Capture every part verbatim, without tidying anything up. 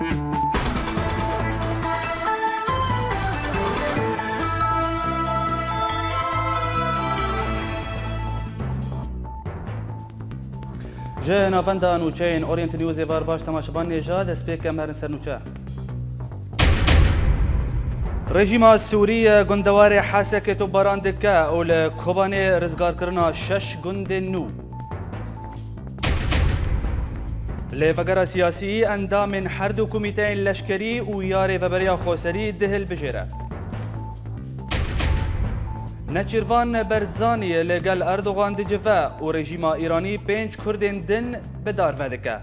Ji navenda nûçeyên Orient News ê var baş temaşevan nêja destpêk em herin ser nûçe. Rejîma Sûrî ye gundewarê Hesekê topbaran dike û li Kobanê rizgarkirina şeş gundên nû. Lêvegera siyasî endamên her du komîteyên leşkerî û ya Rêveberiya Xweserî dihilbijêre. Nêçîrvan Barzanî li gel Erdogan dicive û rejîma Îranî pênc Kurdên din bi dar vedike.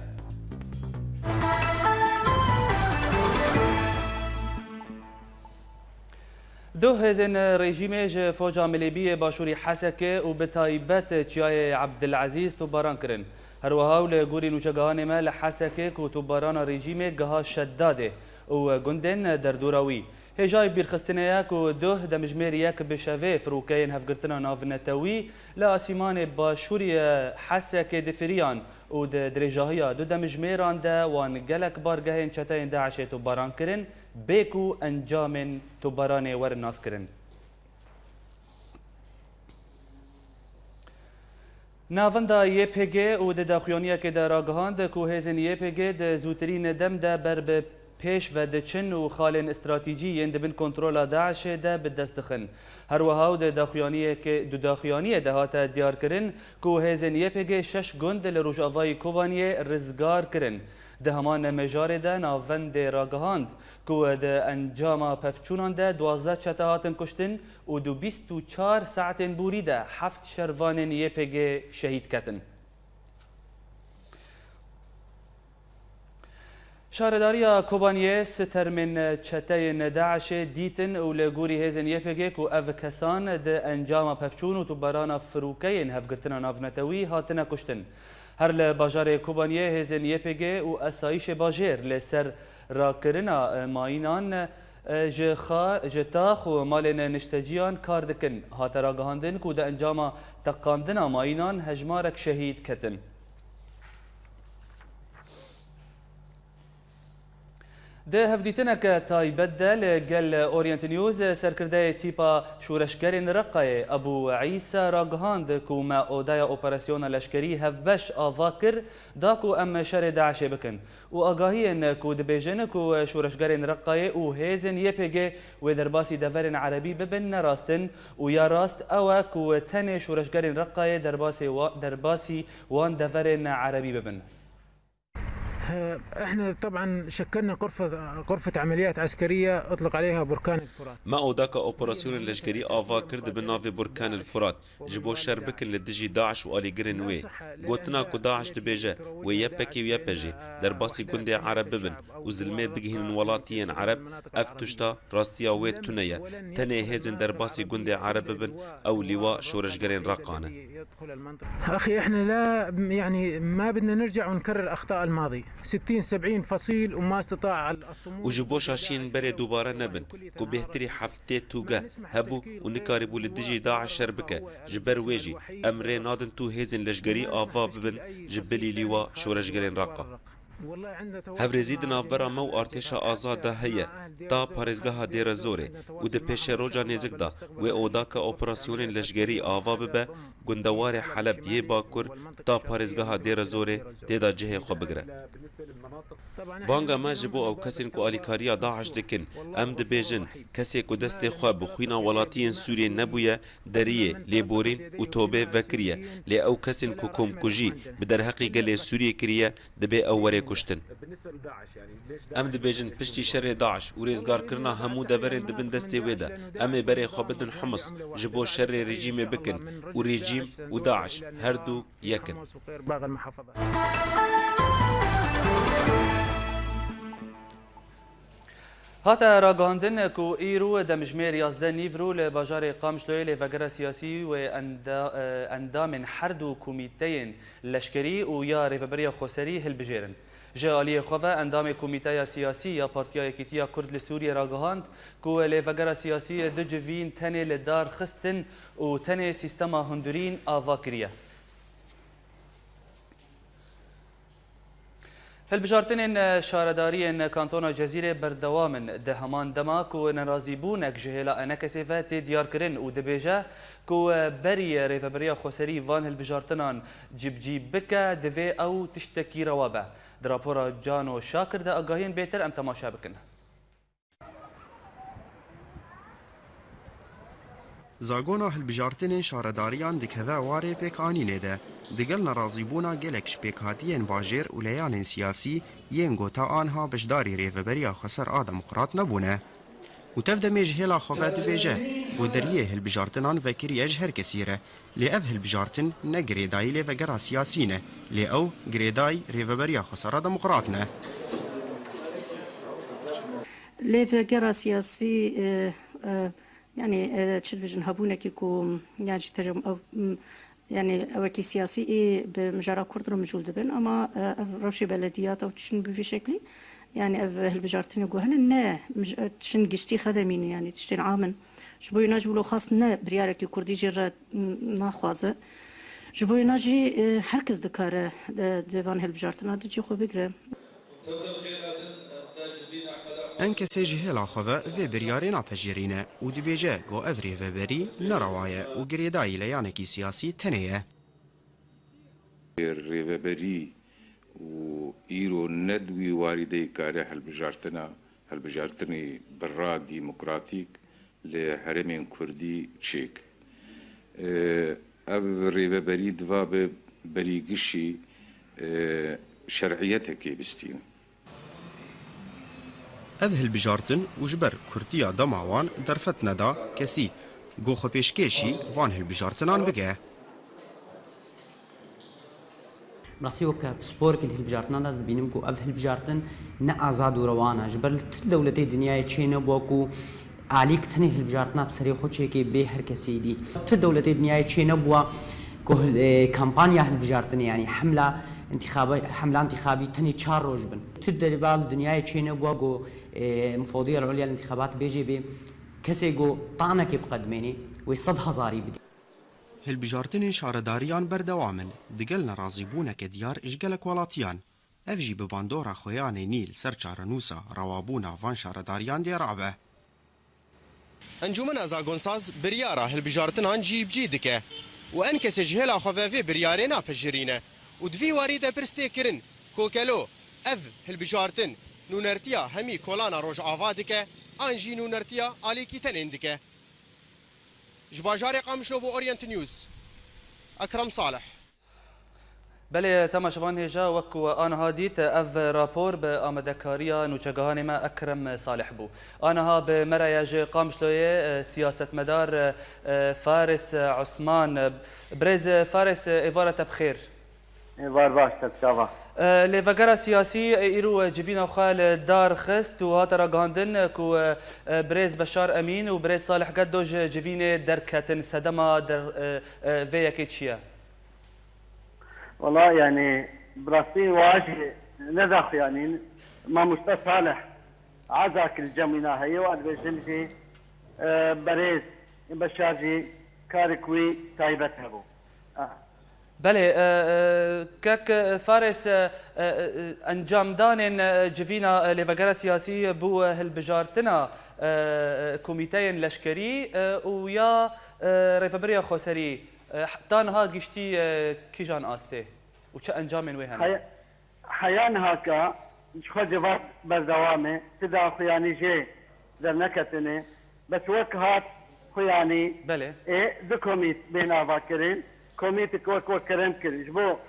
Duh hêzên rejîmê ji foca Milêbî yê başûrî Hesekê û bi taybet Çiyayê Ebdilezîz topbaran kirin. Her wiha û li gorî nûçegihanê me li Hesekê ku topbarana rejîmê giha Şedadê û gundên derdora wî. Hêjayî bîrxistinê ye ku duh demjimêr yek bi şevê firokeyên hevgirtina navnetewî li asîmanê başûrî Hesekê difiriyan û di dirêjahiya du demjimêran de wan gelek bargehên çeteyên DAIŞê topbaran kirin, bê ku encamên topbaranê werin naskirin. Navenda Y P G û di daxuyaniyekê de ragihand ku hêzên Y P G di zûtirîn dem de ber bi pêş ve diçin û xalên stratîjî yên di bin kontrola DAIŞê de bi dest dixin. Her wiha û di daxuyaniyekê, di daxuyaniyê de hate diyarkirin ku hêzên Y P G şeş gund li rojavayî Kobaniyê rizgar kirin. Di heman mijarê de navendê ragihand ku di encama pevçûnan de duwazdeh çete hatin kuştin û di bîst û çar saetên borî de heft şervanên Y P G şehîd ketin. Şaredariya Kobaniyê sê termên çeteyên DAIŞê dîtin û li gorî hêzên Y P G ku ev kesan di encama pevçûn û topbarana firokeyên hevgirtina navnetewî hatine kuştin. Her li bajarê Kobaniyê hêzên Y P G û esayîşê bajêr li ser rakirina, e, mayînan, e, ji xa-, ji tax û malên nişteciyan kar dikin. Hate ragihandin ku di encama teqandina mayînan hejmarek şehîd ketin. Di hevdîtineke taybet de li gel Orient News, serkirdeyê tîpa şoreşgerên Reqayê Ebû Îsa ragihand ku me odaya operasyona leşkerî hevbeş ava kir, da ku em şerê DAIŞê bikin û agahiyên ku dibêjin ku şoreşgerên Reqayê û hêzên Y P G wê derbasî deverên erebî bibin ne rast in û ya rast ew e ku tenê şoreşgerên Reqayê derbasê wa-, derbasî wan deverên erebî bibin. احنا طبعا شكلنا غرفة، غرفة عمليات عسكرية اطلق عليها بركان الفرات. Me odaka operasyonên leşkerî ava kir di bin navê Burkan el Furat, ji bo şer bikin li dijî DAIŞ û alîgirên wê. Gotina ku DAIŞ dibêje wê Y P G û Y P G derbasî gundê Ereb bibin û zilmê bigihînin welatiyên Ereb, ev tişta rastiya wê tune ye. Tenê hêzên derbasî gundê Ereb bibin, ew lîwa şoreşgerên Reqa ne. أخي، إحنا لا، يعني، ما بدنا نرجع ونكرر أخطاء الماضي. ستين، سبعين فصيل وما استطاع الصمود. Û ji bo şaşiyên berê dubare nebin, ku bêhtirî heftê tûge hebû û nikarîbû li dijî DAIŞ şer bike. Ji ber wê jî em rê nadin tu hêzên leşgerî ava bibin ji bilî lîwa şoreşgerên Reqa. Hevrêzî di navbera me û artêşa azad de heye, ta parêzgeha Dêrezorê û di pêşeroja nêzik de wê odaka operasyonên leşgerî ava bibe, gundewarê Heleb yê Bakur ta parêzgeha Dêrezorê tê de cihê xwe bigire. Banga me ji bo ew kesên ku alîkariya DAIŞ dikin, em dibêjin, kesê ku destê xwe bi xwîna welatiyên Sûriyê nebûye, deriyê, lêborîn û tobê vekiriye, lê ew kesên ku komkujî bi derheqê gelê Sûriyê kiriye, dibê ew were kuştin. Em dibêjin piştî şerê DAIŞ û rêzgarkirina hemû deverên di bin destê wê de, em ê berê xwe bidin Hims, ji bo şerê rejîmê bikin û rejîm û DAIŞ her du yek in. Hate ragihandin ku îro demjimêr yazdeh Nîvro li bajarê Qamişloyê lêvegera siyasî wê enda-, e, endamên her du komîteyên leşkerî û ya Rêveberiya Xweserî hilbijêrin. Ji aliyê xwe ve endamê Komîteya Siyasî ya Partiya Yekîtiya Kurd li Sûriyê ragihand ku lêvegera siyasî du civîn tenê li dar xistin û tenê sîstema hundirîn ava kiriye. Hilbijartinên şaredariyên Kantona Cezîrê berdewam in. Di heman dema ku nerazîbûnek ji hêla ENKSê ve tê diyarkirin û dibêje ku berî Rêveberiya Xweserî van hilbijartinan cîbicî bike, divê ew tiştekî rewa be. Di rapora Cano Şakir de agahiyên bêtir em temaşe bikin. Zagona hilbijartinên şaredariyan dikeve warê pêkanînê de. Digel nerazîbûna gelek ji pêkhatiyên bajêr û leyanên siyasî yên gota anha beşdarî Rêveberiya Xweser a Demokrat nebûne. Û tev demê ji hêla xwe ve dibêje ku deriyê hilbijartinan vekiriye ji her kesî re. Lê ev hilbijartin ne girêdayî lêvegera siyasî ne, lê ew girêdayî Rêveberiya Xwesera Demokrat ne. Lêvegera siyasî, e, e, yanî, e, çi dibêjin, hebûnekî ku, yan jî tecem-, ew, m, yanî ewekî siyasî ê bi mijara Kurd re micûl dibin, ama, e, ev rewşê belediyat ew tiştin bi vî şeklî, yanî ev hilbijartinê ku hene ne mij-, e, tiştin giştî xedemî ne, yanî tiştên am in. Ji bo wina jî wilo xas ne biryarekî Kurdî jê re, m, naxwaze. Ji bo wina jî, e, her kes dikare, e, di van hilbijartina de cî xwe bigire. ENKSê ji hêla xwe ve vê biryarê napejirîne û dibêje ku ev rêveberî nerewa ye û girêdayî leyanekî siyasî tenê ye. Rêveberî û îro ne di wî warî de kare hilbijartina, hilbijartinê bi ra demokratîk li herêmên Kurdî çêk. E, ev rêveberî diva bi berîgişî, e, şer'iyetekê bistîne. Ev hilbijartin û ji ber kurtiya dema wan derfet neda kesî ku xwepêşkêşî van hilbijartinan bike. Bi rastî weke pisporekî di hilbijartinan de ez dibînim ku ev hilbijartin ne azad û rewan e. Ji ber li tu dewletê dinyayê çê nebûwa ku alîk tenê hilbijartina bi serê xwe çêkê bê her kesê dî. Tu dewletê dinyayê çê nebûwa ku hil-, e, kampanya hilbijartinê, yanî hemla întîxaba-, hemla întîxabî tenê çar roj bin. Tu derîba li dinyayê çê nebûwa ku, e, Mufewdiya Ulya li Întîxabat bêjê bê kesê ku tanekê biqedimênê wê sed hezarî bidî. Hilbijartinên şaredariyan berdewam in, digel nerazîbûneke diyar ji gelek welatiyan. Ev jî bi bandora xweyanê nî li ser çarenûsa rewabûna van şaredariyan dê rabe. Encûmena Zagonsaz biryara hilbijartinan cîbicî dike û ENKSê ji hêla xwe ve vê biryarê napejirîne û di vî warî de pirs tê kirin, kokelo ev hilbijartin nûnertiya hemî kolana Rojava dike an jî nûnertiya alîkî tenên dike. Ji bajarê Qamişlo bo Orient News, Ekrem Salih. Belê, temaşevan hêja, wek ku aniha dît, ev rapor bi amadekariya nûçegihanê me Ekrem Salih bû. Aniha bi me re ye ji Qamişloyê, e, siyasetmedar, e, e, Faris, e, Osman. E, birêz, e, Faris, e, êvara te bi xêr. Êvar baş, te çava. E, lêvegera siyasî, e, îro, e, civîna xwe li dar xist û hate ragihandin, e, ku, e, e, birêz Beşar Emîn û birêz Salih Geddo ji civînê derketin. Sedema der-, e, e, vê yekê çi ye? Wala, yani, bi rastî wa jî ne daxuyanîn. Mamoste Salih eza ki li cem wîna heye û ez dibêjim jî, e, berêz Beşar jî karek wî taybet hebû. Ah. Belê, e, e, kek Fares, e, e, e, encamdanên, e, civîna, e, lêvegera siyasî bû, e, hilbijartina, e, e, komîteyên leşkerî, e, û ya, e, rêveberiya xweserî, e, heta niha giştî, e, kîjan astê û çi encamên wê hene? Heya, heya niha ka ji xwe civak berdewam e, ti daxuyanî jê derneketine. Bes wek hat xuyanî, Belê. Ê du komît bên avakirin. Komîtik wek we kerem kir ji bo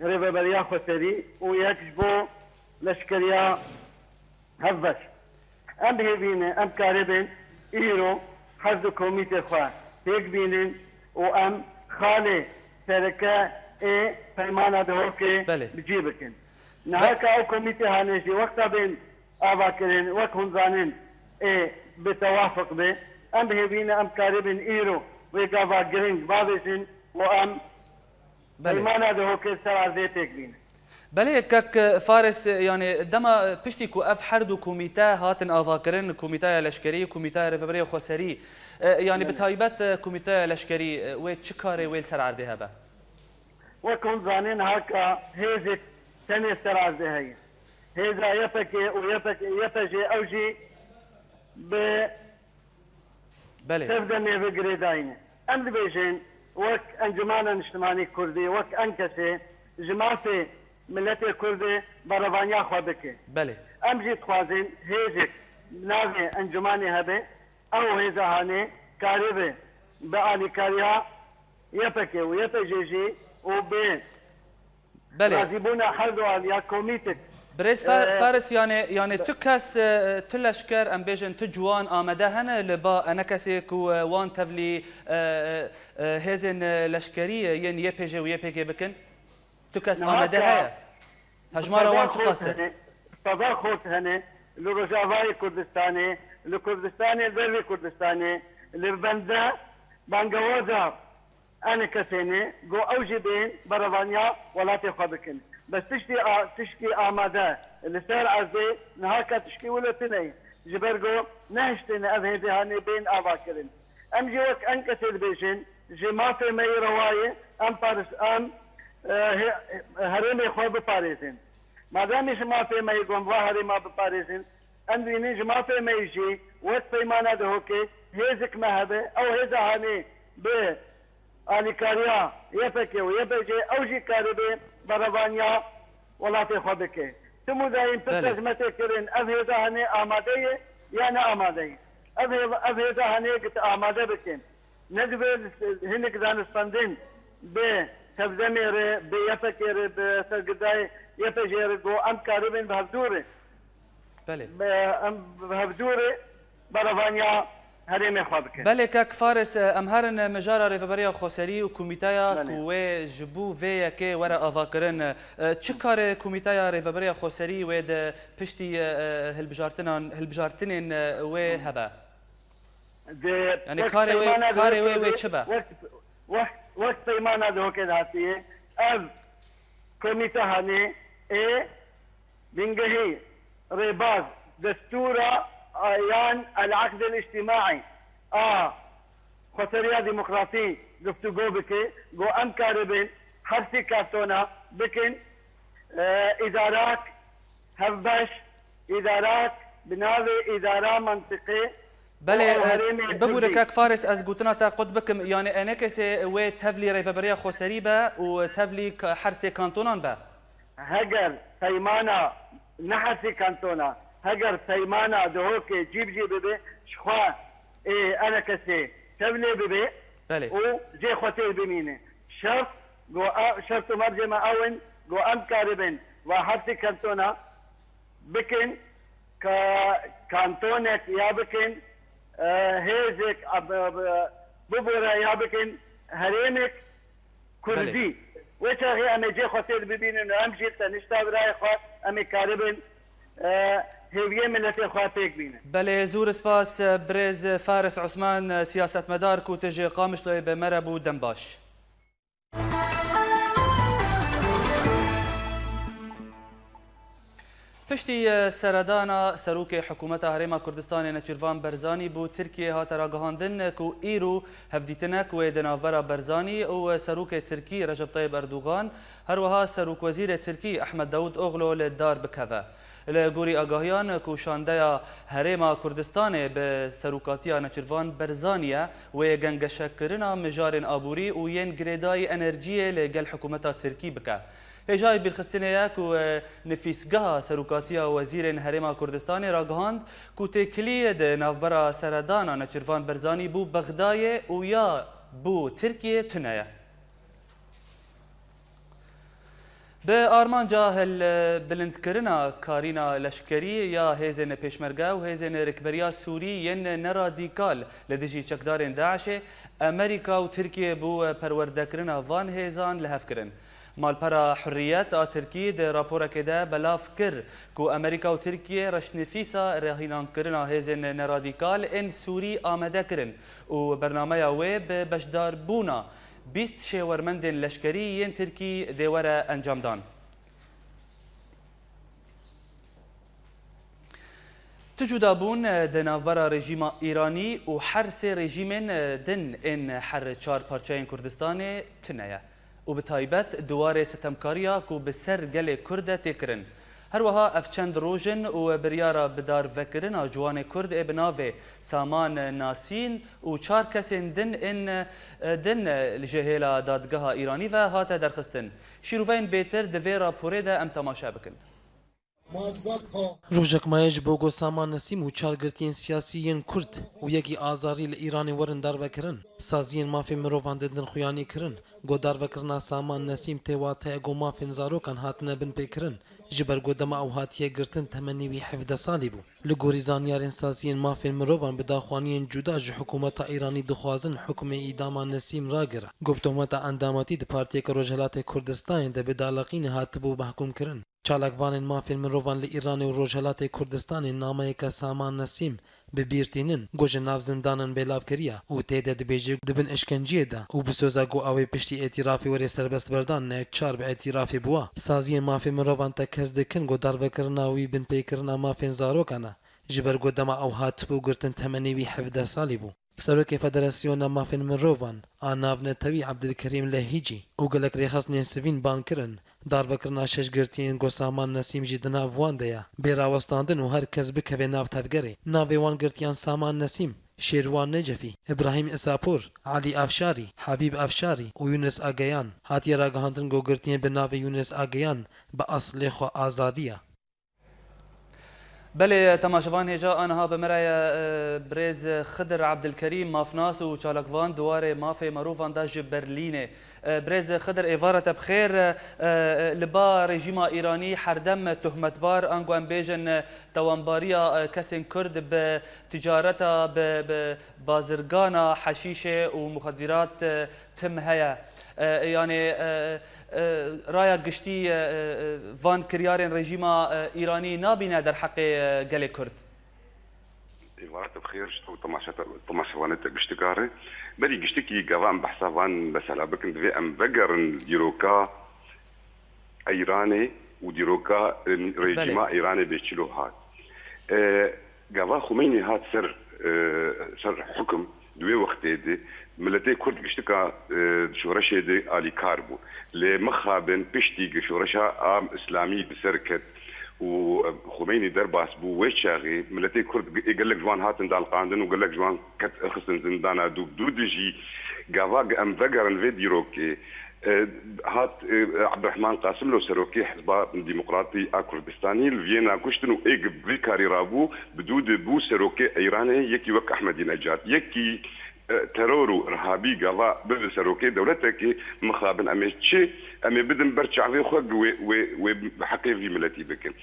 Rêveberiya Xweserî û yek ji bo leşkeriya hevbeş. Em bi hêvî ne em karibin îro her du komîtê xwe pêk bînin û em xalê sereke ê Peymana Dihokê Belê. Bi cî bikin. Niha ka ew komîtê hane jî wexta bên avakirin, wek hûn zanin, ê bi tewafiq be. Em bi hêvî ne em karibin îro wê gava giring bavêjin û em Belê. Peymana Dihokê ser erdê pêk bînin. Belê, kek Fares, yani dema piştî ku ev her du komîte hatin avakirin, komîteya leşkerî, komîteya rêveberiya xweserî, e, yani bi Belê. Taybet, e, komîteya leşkerî, e, wê çi karê wê li ser erdê hebe? Wek hûn zanên, haka hêzek tenê ser erdê heye. hêza Y P G û Y P G, Y P G ew jî bi Belê. Tev demê ve girêdayî ne. Em dibêjin, wek Encumena Niştimanî Kurdî, wek enkesê ji mafê miletê Kurdê berevaniya xwe bike. Belê. Em jî dixwazin hêzek navê encumê hebe, ew hêza hanê karibe bi alîkariya Y P G û Y P G jî û bi Belê. Razîbûna her du aliya komîtek. Birêz Fa-, Ee, Faris, yani, yani tu kes, e, tu leşker, em bêjin tu ciwan amade hene li ba enekesê ku, e, wan tevlî, e, e, e, hêzên, e, leşkerî, e, yên Y P G û Y P G bikin? Tu kes Niha amade ka heye? Hejmara wan çiqas e? Hene, seda xort hene, li Rojavayê Kurdistanê, li Kurdistanê, li dervê Kurdistanê, li bende bangewaza Ene kesêne go ew jî bên berevaniya welatê xwe bikin. Bes tiştî a-, tiştî amade li ser erdê niha ke tiştî wilo tune ye. Ji ber go nehiştine ev hêzê hanê bên ava kirin. Em jî wek en kesê dibêjin, ji mafê me yê rewa ye, em paris-, em, e, he-, herêmê xwe biparêzin. Mademî ji mafê me yê gon va herêma biparêzin, em dibînin ji mafê me yê jî wek peymana Dihokê hêzik me hebe, ew hêza hanê bi alîkariya Y P G û Y P G ew jî karibe berevaniya welatê xwe bike. Tim û dayîn pirs Belê. Hizmetê kirin, ev hêza hanê amade ye ya ne amade ye? Ev hê-, ev hêza hanê git amade bikin. Ne divê hinek zanistandin bi Tevdemê re, bi Y P G re, bi sergirdayê Y P G re go em karibin bi hevdû re. Belê. Bi, em bi hevdû re berevaniya herêmê xwe bikin. Belê kek Faris, e, em herin mijara Rêveberiya Xweserî û komîteya Belê. Ku wê ji bo vê yekê were avakirin. E, çi karê komîteya Rêveberiya Xweserî wê di piştî, e, e, hilbijartinan, hilbijartinên, e, wê hebe? Di Yani wek karê wê, peymana karê wê, Dihokê wê de, çi be? Wek, wek, wek peymana Dihokê de hatiye, ev komîte hanê ê bingehî, rêbaz, destûra, a, yan el-eqdil îctîmaî a Xweseriya Demokratî guftûgo bike, go em karibin her sî kartona bikin, e, îdarak hevbeş, îdarak bi navê îdara mentiqê Belê, û e, herêmê bibûre Kurdî. Kak Faris, ez gotina te qut bikim, yani enekesê wê tevlî Rêveberiya Xweserî be û tevlî ka-, her sê kantonan be? Heger peymana, ne her sê kantona, heger peymana Dihokê cîbicî bibe, ji xwe ê enekesê tevlê bibe Belê. Û cê xwe tê bimîne. Şert, go a-, şert û mercê me ew in, go em karibin va her sê kantona bikin, ka-, kantonek ya bikin, e, hêzek, e, bi-, bi-, bibore ya bikin herêmek Kurdî. Belê. Wê çaxê em ê cê xwe têr bibînin û em jî tenişta birayê xwe em ê karibin, e, hêviyê miletê xwe pêk bînin. Belê, zûr spas, e, birêz Faris Osman, e, siyasetmedar ku tu ji Qamişloyê bi me re bû, dem baş. Piştî, e, seredana Serokê Hikûmeta Herêma Kurdistanê Neçîrvan Barzanî bo Tirkiyê hate ragihandin ku îro hevdîtinek wê di navbera Barzanî û Serokê Tirkî Recep Tayyip Erdogan, her wiha Serokwezîrê Tirkî Ehmed Davutoglu li dar bikeve. Li gorî agahiyan ku şandeya Herêma Kurdistanê bi serokatiya Neçîrvan Barzanî ye, wê gengeşekirina mijarên aborî û yên girêdayî enerjiyê li gel hikûmeta Tirkî bike. Hêjayî bîrxistinê ye ku, e, nifîsgeha Serokatiya Wezîrên Herêma Kurdistanê ragihand ku têkilî di navbera seredana Neçîrvan Barzanî bo Bexdayê û ya bo Tirkiyê tune ye. Bi armanca hilbilindkirina karîna leşkerî ya hêzên pêşmerge û hêzên rikberiya Sûrî yên neradîkal li dijî çekdarên DAIŞê, Amerîka û Tirkiye bo perwerdekirina van hêzan li hev kirin. Malpera Hurriyet a Tirkî di raporekê de belav kir ku Amerîka û Tirkiye reşnivîsa rahînankirina hêzên neradîkal ên Sûrî amade kirin û bernameya wê bi beşdarbûna bîst şêwermendên leşkerî yên Tirkî dê were encamdan. Tu cudabûn di navbera rejîma Îranî û her sê rejîmên din ên her çar parçeyên Kurdistanê tune ye û bi taybet di warê sitemkariya ku bi ser gelê Kurd de tê kirin. Her wiha ev çend roj in û biryara bidarvekirina ciwanê Kurd ê bi navê Saman Nasîm û çar kesên din ên, e, din, e, li ji hêla dadgeha Îranî ve hate derxistin. Şîroveyên bêtir di vê raporê de em temaşe bikin. Rojek maye ji bo ku Saman Nesîm û çar girtiyên siyasî yên Kurd û yekî azarî li Îranê werin darvekirin. Saziyên mafên mirovan didin xuyanî kirin ku darvekirina Saman Nesîm tê wateya ku mafên zarokan hatine binpêkirin, ji ber ku dema ew hatiye girtin temenê wî hevdeh salî bû. Li gorî zanyarên saziyên mafên mirovan bi daxuyaniyên cuda ji hikûmeta Îranî dixwazin hukmê îdama Nesîm ragire, ku bi tohmeta endametî di Partiyeke Rojhilatê Kurdistanê de bi daleqînê hatibû mehkûmkirin. Çalakvanên mafên mirovan li Îranê û Rojhilatê Kurdistanê nameyeke Saman Nesîm bi bîr tînin ku ji nav zindanan bêlav kiriye û tê de dibêje di bin îşkenciyê de û bi soza ku ew ê piştî îtîrafê were serbestberdan ne çar bi îtîrafê bi wa. Saziyên mafê mirovan tekez dikin ku darvekirina wî binpêkirina mafên zarokan e, ji ber ku dema ew hatibû girtin temenê wî hevdeh salî bû. Serokê Federasyona Mafên Mirovan a Navnetewî Ebdilkerîm Lehîcî û gelek rêxistinên sivîl bang kirin, darvekirina şeş girtiyên ku Saman Nesîm jî di nav wan de ye, bê rawestandin û her kes bikeve nav tevgerê. Navê wan girtiyan Saman Nesîm, Şêrwan Necefî, Îbrahîm Îsapor, Elî Efşarî, Hebîb Efşarî û Yûnis Ageyan. Hatiye ragihandin ku girtiyên bi navê Yûnis Ageyan bi eslê xwe azadî ye. Belê, temaşevan hêja aniha bi me re ye, e, birêz Xidir Ebdilkerîm, mafnas û çalakvan di warê mafê mirovan de ji Berlînê. E, birêz Xidir, êvara te bi xêr. E, e, li ba rejîma Îranî herdem tohmetbar, ango em bêjin, e, tawanbariya, e, kesên Kurd bi ticareta, bi, bi bazirgana heşîşê û muxedîrat, e, tim heye. E, yanî, e, e, raya giştî, e, e, van kiryarên rejîma, e, Îranî nabîne derheqê, e, gelê Kurd? Êvara te bi xêr ji te û temaşe-, temaşevanê te giştikar e. Berî giştikî gava em behsa van mesela bikin, divê em vegerin dîroka Îranê û dîroka, e, rejîma Îranê bê çilo hat. E, gava Xumeynî hat ser, e, ser hukum, di wê wextê de miletê Kurd giştika, e, şoreşê de alîkar bû. Lê mixabin piştî ku şoreşa a Îslamî bi ser ket û, e, Xumeynî derbas bû, wê çaxê miletê Kurd ê gelek ji wan hatin dalqandin û gelek ji wan ket xistin zindana. Dû, dû dijî gava em vegerin vê dîrokê, e, hat, e, Ebdurehman Qasimlo, serokê Hizba Demokratî a Kurdistanî, li Viyena kuştin û ê gi vî karî rabû, bi dû de bû serokê Îranê, yekî wek Ehmedînecad, yekî, e, teror û irhabî gava bibe serokê dewletekê, mixabin em ê çi, em ê bidin ber çavê xwe, wê, wê, wê heqê vî miletî bikin.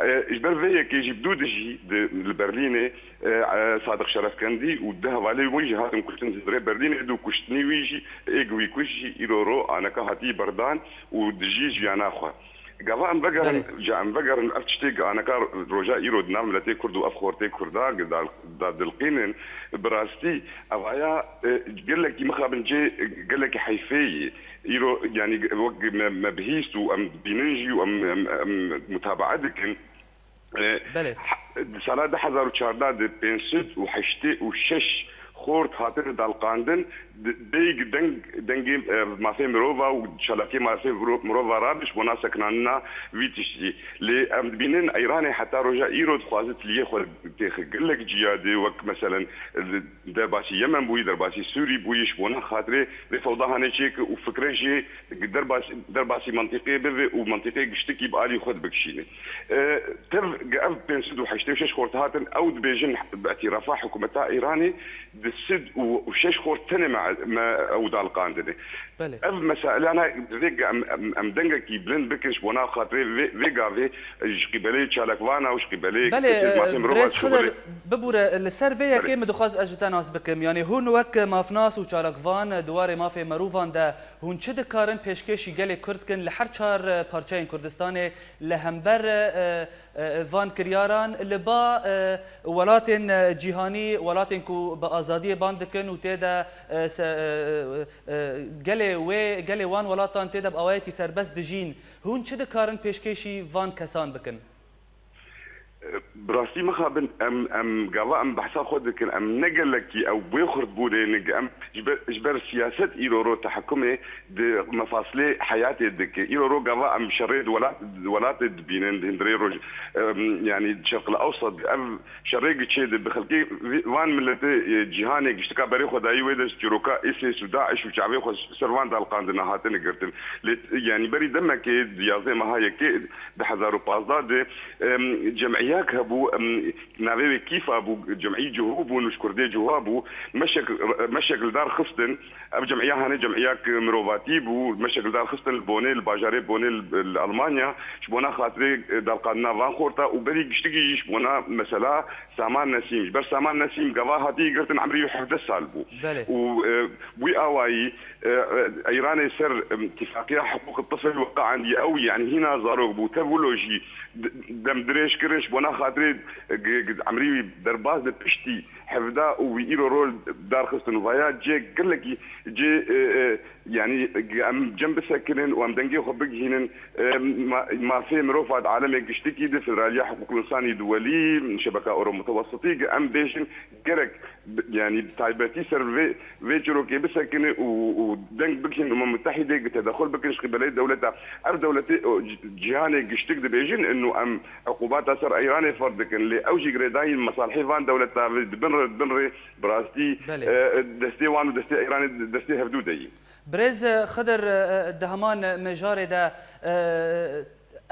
E, ji ber vê yekê jî bi dû dijî di, li Berlînê, e, e, Sadiq Şerefkendî û deh hevalê wî jî hatin kuştin, ji rê Berlînê dû kuştinî wî jî, ê gi wî kuş jî îro ro aneka hatî berdan û dijî jiyana xwe. Gava em vegerin, Belê. Ca em vegerin ev tiştê aneka roja îro di nav miletê Kurd û ev xortê Kurda gi dal-, da dilqînin, bi rastî evaya, e, gelekî mixabin cê, e, gelekî heyfê yî. Îro, yanî, wek me, me bihîst û em dibînin jî û em, em, em mutabaa dikin. E, Belê. Di sala du hezar û çardeh de pênc sed û heştê û şeş xort hatine dalqandin, di, deng, deng, dengê, e, mafê mirova û çalakiyê mafê miro-, mirova rabe ji bona sekinanina vî tiştî. Lê em dibînin Îranê heta roja îro dixwaze tiliyê xwe têxe gelek ciya de, wek meselen, e, derbasî Yemen bûyî, derbasî Sûrî bûyî, ji bona xatirê vê fewda hanê çêke û fikre jê derbas-, derbasî mentiqê bibe û mentiqê giştikî bi alî xwe bikişîne. E, tev, ev pênc sed û heştê û şeş xort hatin, ew dibêjin bi îtîrafa hikûmeta Îranê di sed û şeş xort tenê me, me ew dalqandine. Belê. Ev meselana divê em, em, em dengekî bilind bikin ji bona xatirê vê, vê gavê ji qîbelê çalakvana û ji qîbelê Belê, kesê mafê mirova birêz ji Xidir, qîbelê bibûre, li ser vê yekê Belê. min dixwaz ez ji te nas bikim. Yanî hûn wek mafnas û çalakvan di warê mafê mirovan de hûn çi dikarin pêşkêşî gelê Kurd kin li her çar parçeyên Kurdistanê li hember, e, e, van kiryaran li ba, e, welatên, e, cîhanî, welatên ku bi azadiyê ban dikin û tê de, e, se-, e, e, gelê wê, gelê wan welatan tê de bi awayekî serbest dijîn, hûn çi dikarin pêşkêşî van kesan bikin? Bi rastî mixabin em, em gava em behsa xwe dikin, em ne gelekî ew bê xurtbûnê nik, em ji ber, ji ber siyaset îro ro tehekumê di mefasilê heyatê dike. Îro ro gava em şerê di welat, di welatê dibînin, di hundirê roj, em, yanî Şerqil Ewsat, ev şerê giçê de bi xelkê vî, van miletê, e, cîhanê giştika berê xwe dayî wê de ji çîroka ISIS û DAIŞ û çavê xwe ser van dalqandina hatine girtin. Lê, yanî berî demekê di yazdeh meha yekê du hezar û pazdeh de, em, cemiyek hebû, em, navê wê Kîfa bû, cemî cihû bûn û ji Kurdê cihû bû, meşek, meşek li dar xistin. Ev cemîya hene cemiyek mirovatî bû, meşek li dar xistin li Bonê, li bajarê Bonê li, li Almanya, ji bona xatirê, e, dalqandina van xorta û berî giştikî jî ji bona mesela Saman Nesîm. Ji ber Saman Nesîm gava hatiye girtin, emrî wî hevdeh sal bû. Belê. Û, e, wî awayî, e, e, Îranê ser, e, tifaqiya hiqûq tifl weqeandî ew, yanî hîna zarok bû, tev wilo jî d-, dem dirêj kirin ji bona xatirê, e, g-, g-, emrî wî derbas de piştî hevdeh û wî îro rol dar xistin. Vaya cê gelekî cê, e, e, yanî em cem bisekinin û em dengê xwe bigihînin, e, ma-, mafê mirov hat alemê giştikî di Federaliya Hiqûq Însanî Duwelî, Şebeka Ewro Mutewesitî, em bêjin gerek, yanî taybetî ser vê, vê çîrokê bisekinin û, û deng bigihînin Umem Mutehîdê, gi tedexul bikin ji qîbelê dewleta. Ev dewletê, o, ci-, cîhanê giştik dibêjin, inu em uqubata ser Îranê ferz dikin, lê ew jî girêdayî mesalihê van dewleta di bin re, di bin re bi rastî, Belê. e, destê wan û destê Îranê, destê hevdû de yî. Birêz Xidir, e, e, di heman mijarê de, e,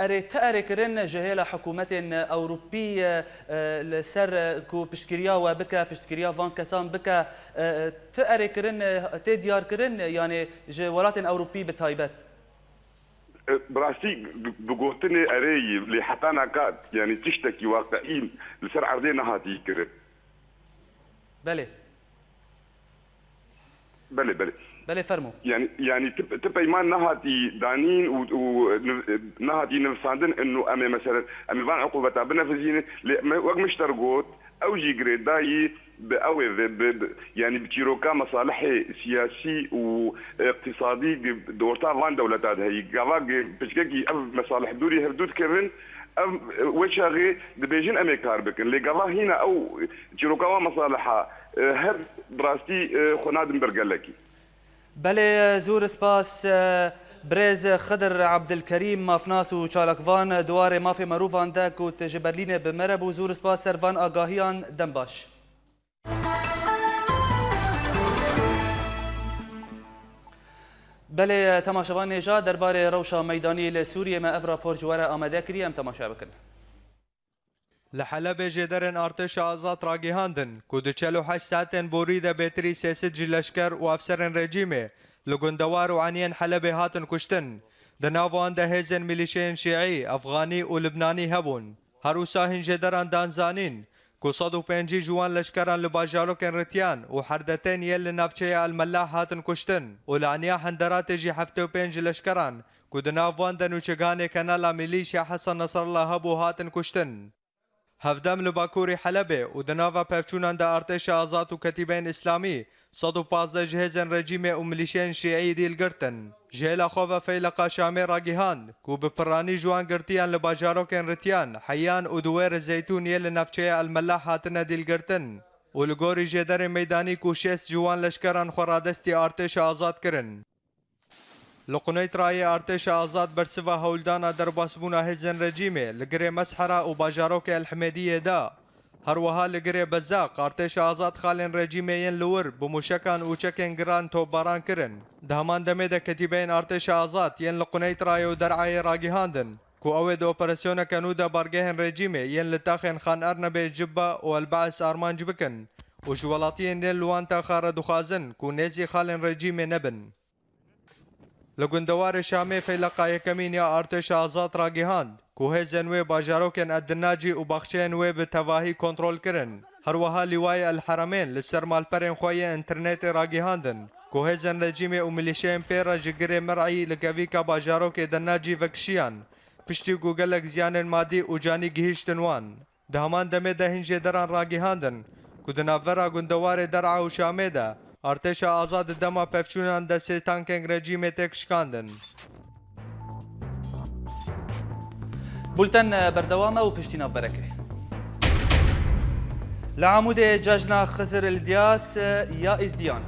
erê, ti erê kirin ji hêla hikûmetên Ewropî, e, e, li ser, e, ku piştgiriya we bike, piştgiriya van kesan bike, e, e, ti erê kirin, e, tê diyar kirin, yanî ji welatên Ewropî bi taybet? E, bi rastî bi, bi gotinê erê yî, lê heta naka, yanî tiştekî waqiî li ser erdê nehatî kirin. Belê. Belê, belê. Belê, fermo. Yanî, yanî ti, ti peyman nehatî danîn û, û niv-, nehatî nivîsandin, inu em ê meselen, em ê van uqubeta binefizînin, lê me, wek min ji te re got, ew jî girêdayî bi ew ê ve, bi, bi, yanî bi çîroka mesalihê siyasî û iqtîsadî gi-, di orta van dewleta de heyî. Gava gi-, piçkekî ev mesalih dûrî hevdû dikevin, ev, wê çaxê dibêjin em ê kar bikin. Lê gava hîna ew çîroka wan mesaliha, e, her bi rastî, e, xwe nadin ber gelekî. Belê, zûr spas, e, birêz Xidir Ebdilkerîm, mafnas û çalakvan di warê mafê mirovan de ku tu ji Berlînê bi me re bû. Zûr spas ser van agahiyan, dem baş. Belê, temaşevan hêja, derbarê rewşa meydanî li Sûriyê me ev rapor ji we re amade kiriye, em temaşe bikin. Li Helebê jêderên Artêşa Azad ragihandin ku di çel û heşt saetên borî de bêtirî sê sed ji leşker û efserên rejîmê li gundewar û eniyên Helebê hatin kuştin. Di nav wan de hêzên milîşeyên şîî, efxanî û libnanî hebûn. Her wisa hin jêderan dan zanîn ku sed û pêncî ji wan leşkeran li bajarokên Ritiyan û Herdetên yên li navçeya El Melah hatin kuştin û li eniya Henderatê jî heftê û pênc ji leşkeran ku di nav wan de nûçeganê kenala milîşya Hesen Nesrallah hebû hatin kuştin. Hevdem li bakurî Helebê û di nava pevçûnan de Artêşa Azad û Ketîbeyên Îslamî sed û pazdeh ji hêzên rejîmê û milîşeyên şîî dîl girtin. Ji hêla xwe ve Feyleqa Şamê ragihand ku bi piranî ji wan girtiyan li bajarokên Ritiyan, Heyan û Duwêr Zeytûn yê li navçeya El Melah hatine dîlgirtin û li gorî jêderên meydanî ku şêst ji wan leşkeran xwe radestî Artêşa Azad kirin. Li Quneyd Rayê Artêşa Azad bersiva hewldana derbasbûna hêzên rejîmê li girê Meshera û bajarokê El Himêdiyê da. Her wiha li girê Bezaq, Artêşa Azad xalên rejîmê yên li wir bi mûşekan û çekên giran topbaran kirin. Di heman demê de ketîbeyên Artêşa Azad yên li Quneyd Rayê û Der'ayê ragihandin ku ew ê di operasyoneke nû de bargehên rejîmê yên li taxên Xan Ernebê, Cibba û El Baes armanc bikin û ji welatiyên yên li wan taxa re dixwazin ku nêzî xalên rejîmê nebin. Li gundewarê Şamê Feyleqa Yekemîn ya Artêşa Azad ragihand ku hêzên wê bajarokên Edinacî û baxçeyên wê bi tevahî kontrol kirin. Her wiha Lîwayê El Heremên li ser malperên xwe yê înternetê ragihandin ku hêzên rejîmê û milîşeyên pê re ji girê Mer'î li kevîka bajarokê Denacî vekişiyan, piştî ku gelek ziyanên madî û canî gihîştin wan. Di heman demê de hin jêderan ragihandin ku di navbera gundewarê Der'a û Şamê de Artêşa Azad di dema pevçûnan de sê tankên rejîmê têk şikandin. Bulten berdewam e û piştî navbereke. Li Amûdê cejna Xizir Îlyas ya Êzdiyan.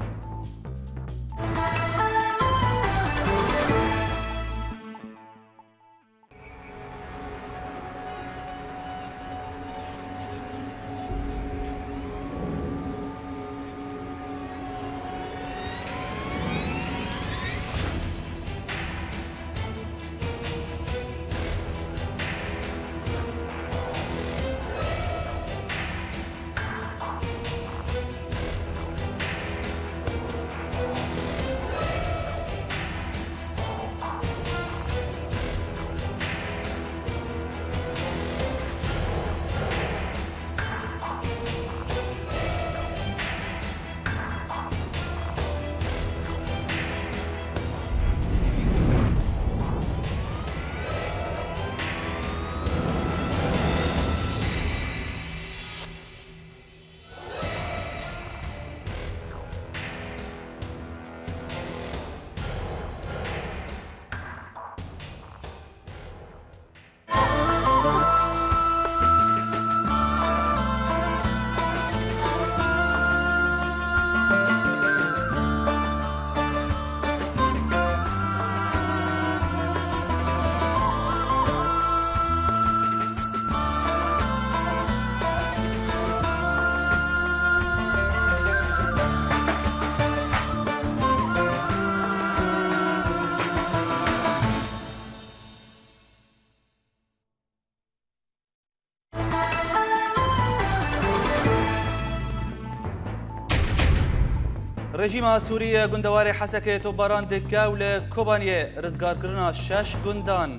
Rejîma Sûrî gundewarê Hesekê topbaran dike û li Kobaniyê rizgarkirina şeş gundan.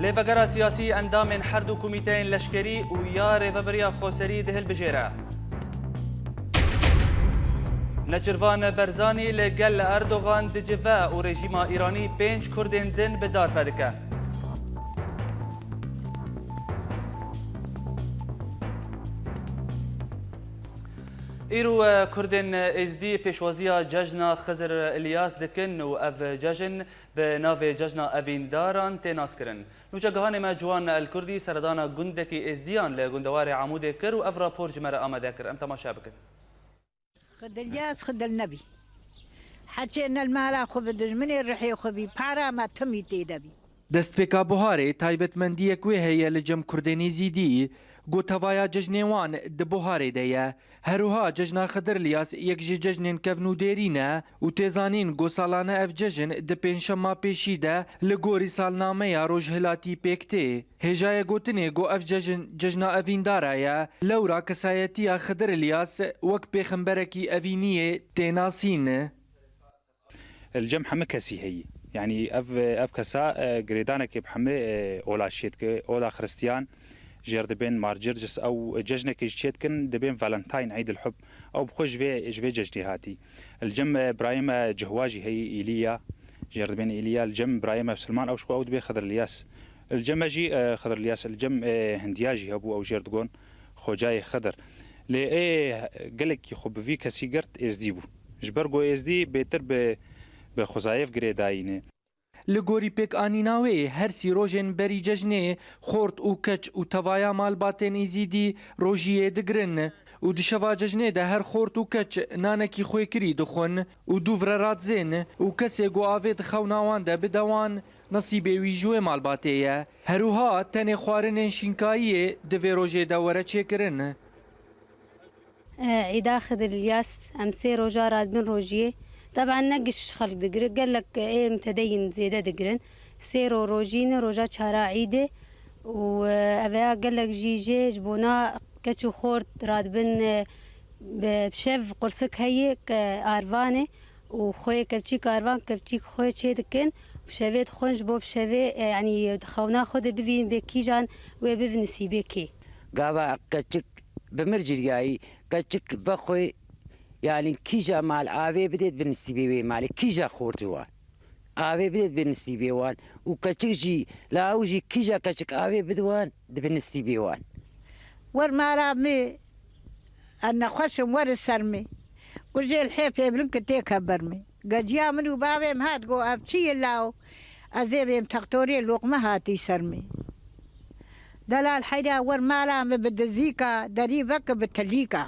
Lêvegera siyasî endamên her du komîteyên leşkerî û ya Rêveberiya Xweserî dihilbijêre. Neçirvan Berzanî li gel Erdogan dicive û rejîma Îranî pênc Kurdên din bi dar vedike. Îro, e, Kurdên Êzdî pêşwaziya cejna Xizir Îlyas dikin û ev cejn bi navê Cejna Evîndaran tê naskirin. Nûçegihanê me Ciwan El Kurdî seredana gundekî Êzdiyan li gundewarê Amûdê kir û ev rapor ji me re amade kir. Em temaşe bikin. Xidil Yas, Xidil Nebî. Heçê ne li mala xwe bi dijminê rihê xwe bî, para me timî tê de bî. Destpêka buharê taybetmendiyek wê heye li cem Kurdên Êzîdî, ku tevaya cejnê wan di buharê de ye. Her wiha cejna Xidir Lyas yek ji cejnên kevn û dêrî ne û tê zanîn ku salane ev cejn di pêncşema pêşî de li gorî salnameya rojhilatî pêk tê. Hêjayê gotinê ku ev cejn cejna evîndara ye, lewra kesayetiya Xidir Lyas wek pêxemberekî evîniyê tê nasîn. Li cem hemî kesî heyî. Yanî ev, ev kesa, e, girêdanekê bi hemî, e, ola çê dike, ola xiristiyan, jêr dibên Mar Circis, ew cejnekê jî çê dikin, dibên Valentine, Eid el Hub. Ew bi xwe ji vê, ji vê cejnê hatî. Li cem, e, birayê me Cihwa jî heyî, Îlîya, jêr dibên Îlîya, li cem birayê me Silman, ew ji xwe ew dibê Xidir Lyas. Li cem me jî, e, Xidir Lyas, li cem, e, Hindiya jî hebû, ew jêr digon Xocayê Xidir. Lê ê gelekî xwe bi vî kesî girt, Êzdî bû. Ji ber ku Êzdî bêtir bi, bi xwezayê ve girêdayî ne. Li gorî pêkanîna wê, her sî rojên berî cejnê xort û keç û tevaya malbatên Êzîdî rojiyê digirin û di şeva cejnê de her xort û keç nanekî xwêkirî dixwin û dûv re radzên û kesê ku avê di xewna wan de bide wan, nesîbê wî ji wê malbatê ye. Her wiha tenê xwarinên şînkayiyê di vê rojê de were çêkirin. Îda Xidir Îlyas, em sê roja radibin rojiyê. Teben ne giş xelk digirin, gelek ê mutedeyîn zêde digirin. Sê ro rojî ne, roja çara îdê û, e, eveya gelek jî jê ji bona keç û xort radibin, e, bi şev qursik heye, ke arvanê û xwê kevçîk arvan, kevçîk xwê çê dikin û şevê dixwin ji bo bi şevê, e, yanî di xewna xwe de bivîn bê kîjan wê biv nisîbê kê. Gava qeçik bi mir ciriyayî, qeçik vexwê, yanî kîja mal avê bidêt bi nisîbê wê malê, kîja xort ji wan. Avê bidêt bi nisîbê wan û qeçik jî, law jî kîja qeçik avê bid wan, dibi nisîbê wan. Wer mala min, ez nexweş im, were ser min. Gujê li hêfê bilind ki têke ber min. Geciya min û bavê min hat, got, ev çi ye law? Ez ê bêm textorê, loqme hatî ser min. Delal heyra wer mala min bi dizîka, derî veke bi tilîka.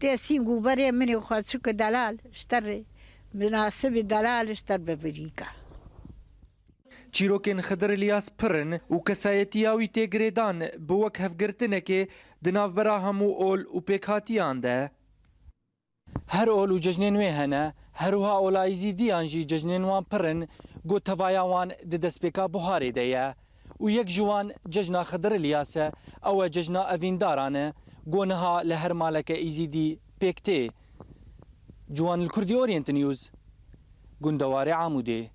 Tê sîng û berê min ê xwe çik delal, ji te rê minasibî delal, ji te bi virîka. Çîrokên Xidir Îlyas pir in û kesayetiya wî tê girêdan bi wekhevgirtinekê di navbera hemû ol û pêkhatiyan de. Her ol û cejnên wê hene, her wiha ola Êzîdiyan jî cejnên wan pir in, ku tevaya wan di destpêka buharê de ye û yek ji wan cejna Xidir Îlyas e, ew e cejna evîndaran e, ku niha li her maleke Êzîdî pêk tê. Ciwan li Kurdî Orient News, gundewarê Amûdê.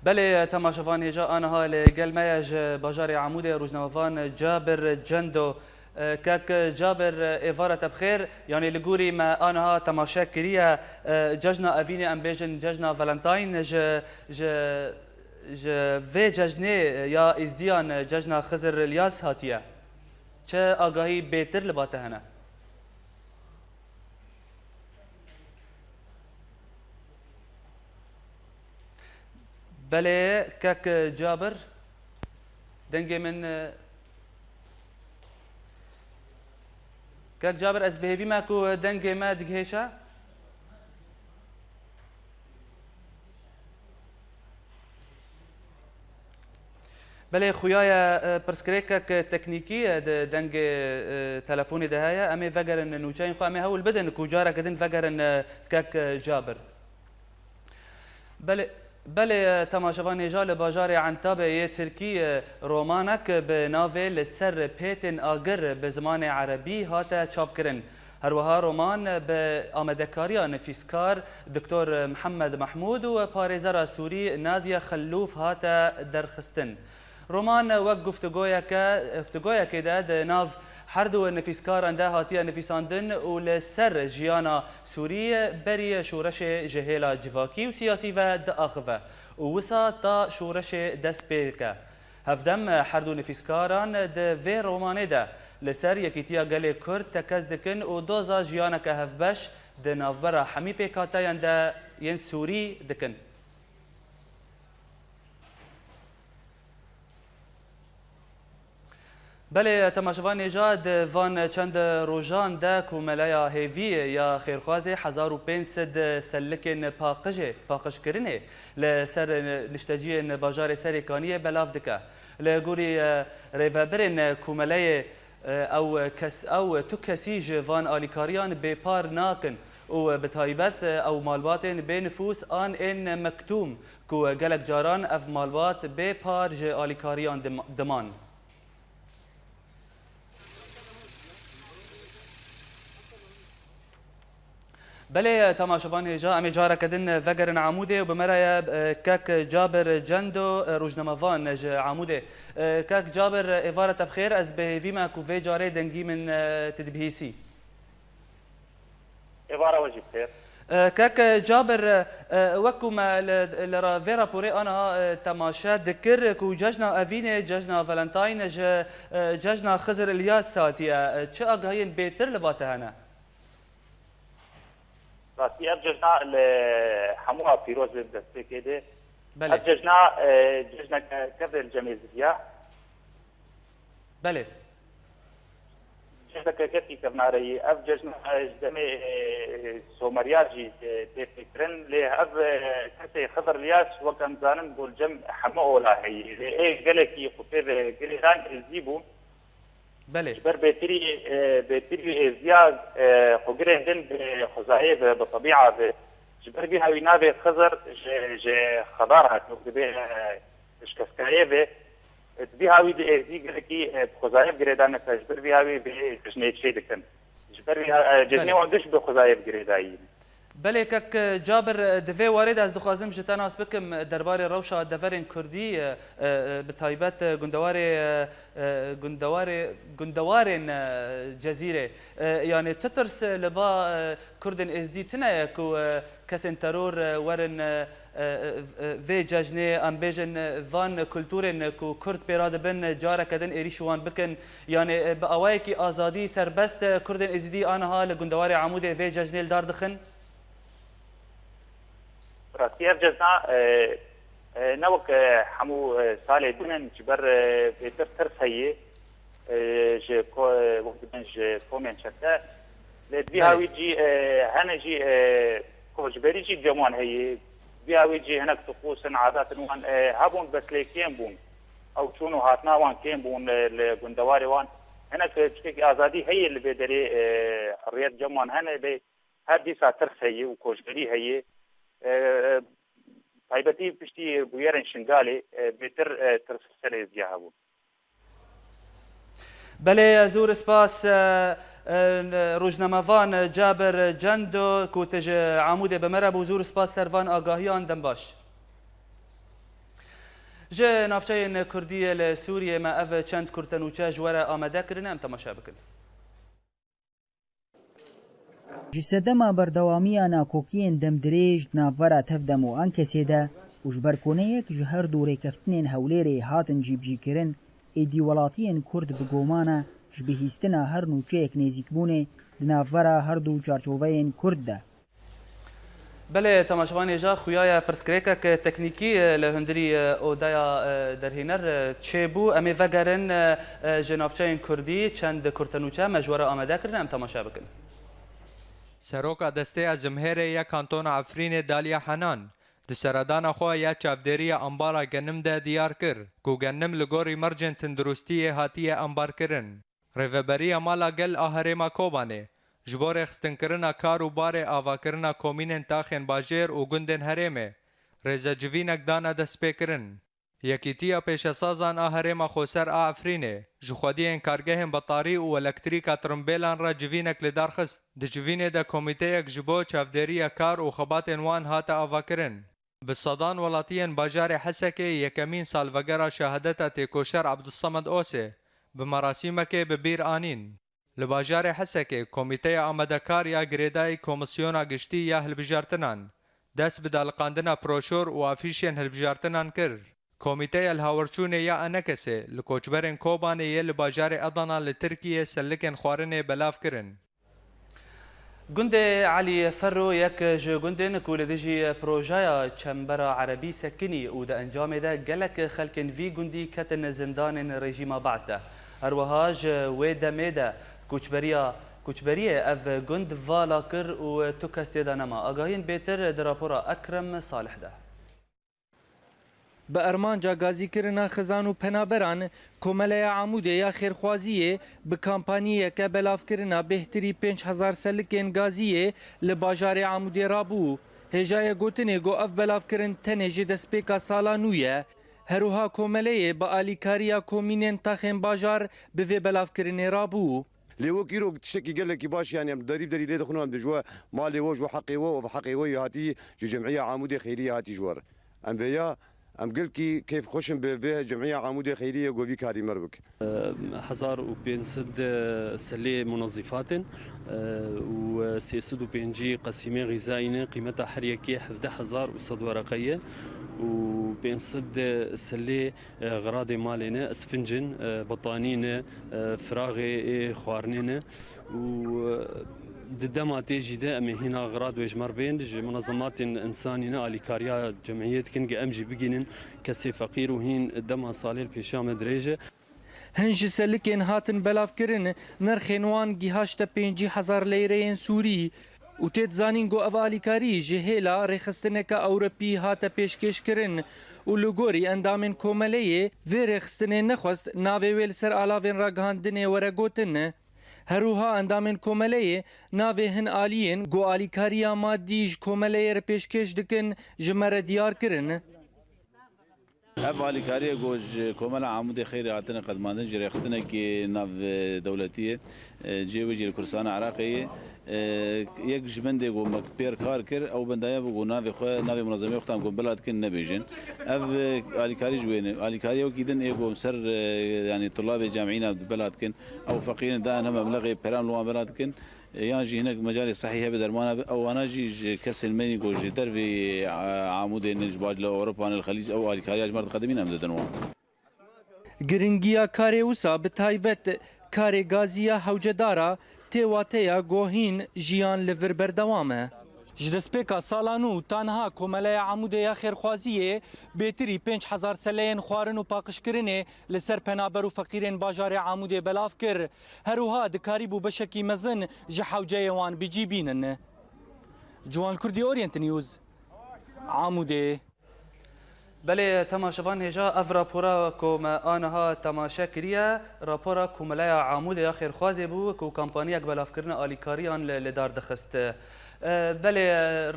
Belê, temaşevan hêja aniha li gel me ye ji bajarê Amûdê rojnamevan Cabir Cendo. Kek Cabir, êvara te bi xêr. Yanî li gorî me aniha temaşe kiriye, cejna evînê, em bêjin cejna Valentine ji, ji, ji vê cejnê ya Êzdiyan, cejna Xizir Îlyas hatiye. Çi agahî bêtir li ba te hene? Belê, kek Cabir, dengê min, kek Cabir, ez bi hêvî me ku dengê me digihêşe. Belê, xuya ye, e, pirsgirêkek teknîkî, e, di dengê, e, telefonê de heye. Em ê vegerin nûçeyên xwe, em ê hewl bidin ku careke din vegerin, e, kek, e, Cabir. Belê, belê, e, temaşevan hêja, li bajarê Entabê yê Tirkî, e, romanek bi navê Li ser pêtên agir bi zimanê erebî hate çapkirin. Her wiha roman bi amadekariya nivîskar Doktor Mihemed Mehmûd û parêzera Sûrî Nadiye Xellûf hate derxistin. Roman wek guftugoyeke, guftugoyekê de di nav her du nivîskaran de hatiye nivîsandin û li ser jiyana Sûrî berî şoreşê ji hêla civakî û siyasî ve diaxive û wisa ta şoreşê dest pê dike. Hevdem her du nivîskaran di vê romanê de li ser yekîtiya gelê Kurd tekez dikin û doza jiyaneke hevbeş di navbera hemî pêkhateyan de yên Sûrî dikin. Belê, temaşevan hêja, di van çend rojan de Komeleya Hêvî ya Xêrxwazê hezar û pênc sed selikên paqijê, paqijkirinê li ser nişteciyên bajarê Serêkaniyê belav dike. Li gorî, e, rêvebirên komeleyê, e, ew kes, ew tu kesî ji van alîkariyan bêpar nakin û bi taybet, e, ew malbatên bê nifûs an ên mektûm ku gelek caran ev malbat bê par ji alîkariyan dim-, diman. Belê, temaşevan hêja, em ê careke din vegerin Amûdê û bi me re ye, e, kek Cabir Cendo, e, rojnamevan ji Amûdê. E, kek Cabir, êvara te bi xêr, ez bi hêvî me ku vê carê dengî min, e, tu dibihîsî. Êvara we jî bi xêr. E, kek Cabir, e, wek ku me li, li ra-, vê raporê aniha, e, temaşe dikir ku cejna Evînê, cejna Valentine ji, e, cejna Xizir Îlyas hatiye. E, çi agahiyên bêtir li ba te hene? Rastî ev cejna li hemû a pîroz e, destpêkê de. Belê. Ev cejna, e, cejneke kevê li cem Êzidiya. Belê. Cejneke kevkî kevnareyî. Ev cejna, e, ji demê, e, Someriya jî, e, tê pêkirin. Lê ev, e, kesê Xizir Lyas, wek em zanin, ku li cem hemû ola heyî. Lê ê gelekî xwe pê ve girêdan êzî bû. Belê. Ji ber bêtirî, e, bêtirî êziya, e, xwe girêdin bi xwezayê ve, bi tebîa ve. Ji ber vî hawî navê Xizir ji, ji xedar hatiye, dibê, e, şikeskayê ve. Bi vî hawî di êzî gelekî, e, bi xwezayê ve girêdan neke, ji ber vî hawî vê cejnê çê dikin. Ji ber vî ha-, e, cejnê Belê. wan giş bi xwezayê ve girêdayî ne. Belê kek Cabir, di vê warê de ez dixwazim ji te nas bikim derbarê rewşa deverên Kurdî, e, e, bi taybet, e, gundewarê, e, e, gundewarê, gundewarên, e, Cezîrê. E, yanî tu tirs li ba, e, Kurdên Êzdî tune ye ku, e, kesên teror, e, werin, e, e, e, vê cejnê, em bêjin, e, van kulturên ku Kurd pê re dibin, e, careke din êrîşî wan bikin. Yanî, e, bi awayekî azadî serbest, e, Kurdên Êzidî aniha li gundewarê Amûdê vê cejnê li dar dixin? Rastî ev cejna, e, E, ne wek, e, hemû, e, salê din in, ji ber, e, bêtir tirs heye, e, ji ko-, e, wek dibin ji komên çete. Lê di vî Belê. hawî cî, e, hene jî, e, koçberî jî cem wan heye. Di vî hawî cî hinek tiqûs in, adet in wan, e, hebûn, bes lê kêm bûn. Ew çûn û hatina wan kêm bûn, e, li gundewarê wan. Hinek, e, tiştekî azadî heye li vê derê, e, hurriyet cem wan hene, lê her dîsa tirs heye û koçberî heye. E, e, taybetî piştî bûyerên Şingalê, e, bêtir, e, tirs ser êzdiya hebû. Belê, zor spas, e, e, rojnamevan Cabir Cendo, ku tu ji Amûdê bi me re bû, zor spas ser van agahiyan, dem baş. Ji navçeyên Kurdî li Sûriyê me ev çend kurtenûçe ji we re amade kirine, em temaşe bikin. Ji sedema berdewamiya nakokiyên demdirêj di navbera Tevdem û Ankesê de û ji ber ku ne yek ji her du rêkeftinên Hewlêrê hatin cîbicîkirin, êdî welatiyên Kurd bi goman e ji bihîstina her nûçeyek nêzîkbûnê di navbera her du çarçoveyên Kurd de. Belê, temaşevanê ja xuya ye pirsgirêkek teknîkî, e, li hundirî, e, odeya, e, derhêner, e, çêbû. Em ê vegerin, e, e, ji navçeyên Kurdî çend kurtenûçe me ji we re amade kirine, em temaşe bikin. Seroka Desteya Cimhêrê ya Kantona Efrînê Daliya Henan, di seredana xwe ya çavdêriya ambara genim de diyar kir, ku genim li gorî mercên tenduristiyê hatiye ambarkirin. Rêveberiya Mala Gel a Herêma Kobanê, ji bo rêxistinkirina kar û barê avakirina komînên taxên bajêr û gundên herêmê, rêzecivînek dane destpêkirin. Yekîtiya Pêşesazan a Herêma Xweser a Efrînê, ji xwediyên kargehên betarî û elektrîka tirimbêlan re civînek li dar xist. Di civînê de komîteyek ji bo çavdêriya kar û xebatên wan hate avakirin. Bi sedan welatiyên bajarê Hesekê yekemîn salvegera şehadeta têkoşer Abdulsamed Osê bi merasîmekê bi bîr anîn. Li bajarê Hesekê Komîteya Amadekar ya Girêdayî Komîsyona Giştî ya Hilbijartinan dest bi daliqandina proşor û afîşên hilbijartinan kir. Komîteya Lihawerçûnê ya Enekesê li koçberên Kobanê yê li bajarê Edana li Tirkiyê selikên xwarinê belav kirin. Gundê Elî Ferro yek ji gundên ku li dijî projeya Çembera Erebî sekinî û di encamê de gelek xelkên vî gundî ketin zindanên rejîma Beas de. Her wiha ji wê demê de koçberiya, koçberiyê ev gund vala kir û tu kes tê de nema. Agahiyên bêtir di rapora Ekrem Salih de. Bi armanca gazîkirina xizan û penaberan, Komeleya Amûdê ya Xêrxwaziyê bi kampaniyeke belavkirina bêhtirî pênc hezar selikên gaziyê li bajarê Amûdê rabû. Hêjayê gotinê got ev belavkirin tenê ji destpêka sala nû ye. Her wiha komeleyê bi alîkariya komînên taxên bajar bi vê belavkirinê rabû. Lê wek îro tiştekî gelekî baş, yanî em derî bi derî lê dixwin, em dê ji we malê we, ji we heqê we û bi heqê we yê hatî ji Cem'iya Amûdê Xeyriyê hatî ji we re. Em vêya, em gelkî keyfxweş in bi vê Cem'iya Amûdê Xeyriyê ku vî karî me re bike. Hezar û pênc sed selê munezîfat in, e, û sê sed û pêncî qesîmê xîzayî ne, qîmeta her yekê hevdeh hezar û sed wereqe ye û pênc sed selê, e, xiradê malê ne, isfinc in, e, betanî ne, e, firaxê ê xwarinê ne û, e, di dema tê jî de em ê hîna xirad wê ji me re bên, ji munezematên însanî ne alîkariya cemiyê dikin, ge em jî bigînin kesê feqîr û hîn dema salê li pêşiya me dirêj e. Hin ji selikên hatin belavkirin, nirxên wan gihaşte pêncî hezar leyreyên sûrî û tê dizanîn ku ev alîkarî ji hêla rêxistineke ewropî hate pêşkêşkirin û li gorî endamên komeleyê vê rêxistinê nexwest navê wê li ser alavên ragihandinê were gotin. Her wiha endamên komeleyê navê hin aliyên ku alîkariya madî ji komeleyê re pêşkêş dikin ji me re diyar kirin. Ev alîkariyê ku ji Komela Amûdê Xeyrê hatine qedmandin, ji rêxistinekî nav dewletî ye, cihê wê jî li Kurdistana Iraqê ye. Yek ji bendê ku me pêr kar kir, ew benda ye ku navê xwe, navê munezemê xwe tam ku bila dikin nebêjin. Ev alîkarî ji wê ne. Alîkariya wekî din ê ku ser, yanî tulabê camîna bila dikin, ew feqîr in, dayen heme meblexê peran li wan bila dikin. Yan jî hinek mecalê sehî hebe dermana bi, ew wana jî ji kesên me yî ku ji dervê, e, Amûdê ne, ji bar li Ewropa ne, li Xelîc, ew alîkariya ji me re diqedimîn, em didin wan. Giringiya karê wisa bi taybet karê gaziya hewcedara tê wateya ku hîn jiyan li vir berdewam e. Ji destpêka sala nû ta niha Komeleya Amûdê ya Xêrxwaziyê bêtirî pênc hezar seleyên xwarin û paqijkirinê li ser penaber û feqîrên bajarê Amûdê belav kir. Her wiha dikarîbû beşekî mezin ji hewceyê wan bi cî bînin. Ciwan Kurdî, Orient News, Amûdê. Belê temaşevan hêja, ev rapora ku me aniha temaşe kiriye, rapora Komeleya Amûdê ya Xêrxwazê bû ku kampaniyek belavkirina alîkariyan li, li dar dixist. E, belê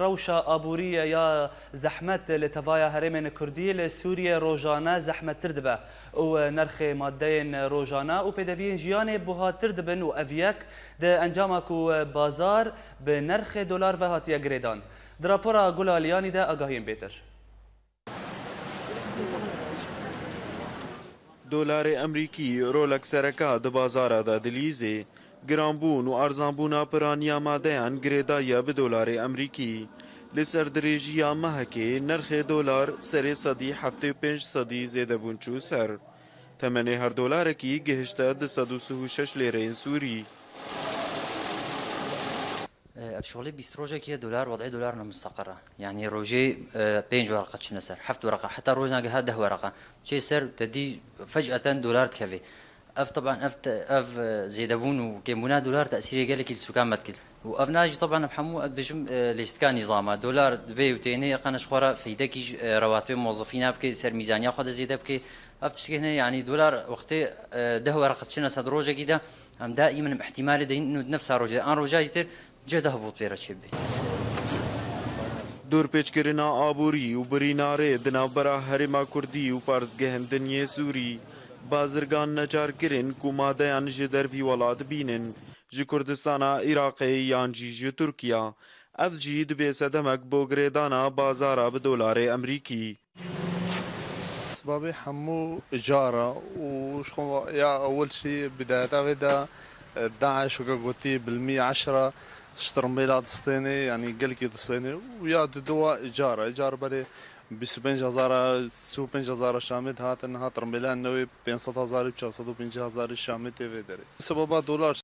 rewşa aborî ya zehmet li tevaya herêmên Kurdî li Sûriyê rojane zehmettir dibe û nerxê madeyên rojane û pêdeviyên jiyanê buhatir dibin û ev yek di encama ku bazar bi nerxê dolar ve hatiye girêdan. Di rapora Gula Liyanî de agahiyên bêtir. Dolarê Emerîkî rolek sereka di bazara de dilîzê. Giranbûn û erzanbûna piraniya madeyan girêdaye bi dolarê Emerîkî. Li ser dirêjiya mehekê nerxê dolar serê sedî heftê û pênc sedî zêdebûn çû ser. Temenê her dolarekî gihişte du sed û sih û şeş lêreyên Sûrî. Ev şixulê bîst rojekî ye, dolar, wed'ê dolar ne musteqir e. Yanî rojê, e, pênc wereqe çine ser, heft wereqe, heta rojna giha deh wereqe. Çê ser te dî fec'eten dolar dikeve. Ev, teban, ev te-, ev, e, zêdebûn û kêmbûna dolar tesîrê gelekî li sûkan me dikir. Û ev na jî, teban, ev hemû, ez dibêjim, e, lîstika nîzama. Dolar dibê û tênê, qene ji xwe re feydekî ji, e, rewatibê mozifîna bike, ser mîzaniya xwe de zêde bike. Ev tiştekê hene, yanî dolar wextê, e, deh wereqe çine ser rojekî de, em daîmen em îhtîmalê deyin û di nefsa rojê de, an roja dîtir cih de hibût pê re çêbibe. Dorpêçkirina aborî û birîna rê di navbera Herêma Kurdî û parzgehên din yê Sûrî, bazirgan necar kirin ku madeyan ji dervî welat bînin, ji Kurdistana Iraqê yan jî ji Tirkiya. Ev jî dibe sedemek bo girêdana bazara bi dolarê Emerîkî. Sibabê hemû îcara û ji xwe ya ewil jî bidayeta vê de, e, DAIŞ weke gotî bilmî eşra ji tirmbêla distênê, yanî gelkî distênê û ya diduwa îcara. Îcar berê bîst û pênc hezara, sî û pênc hezara Şamê dihatin, niha tirmbêla newê pênc sed hezarî û çar sed û pêncî hezarî Şamê tê vê derê. Sebeba dolar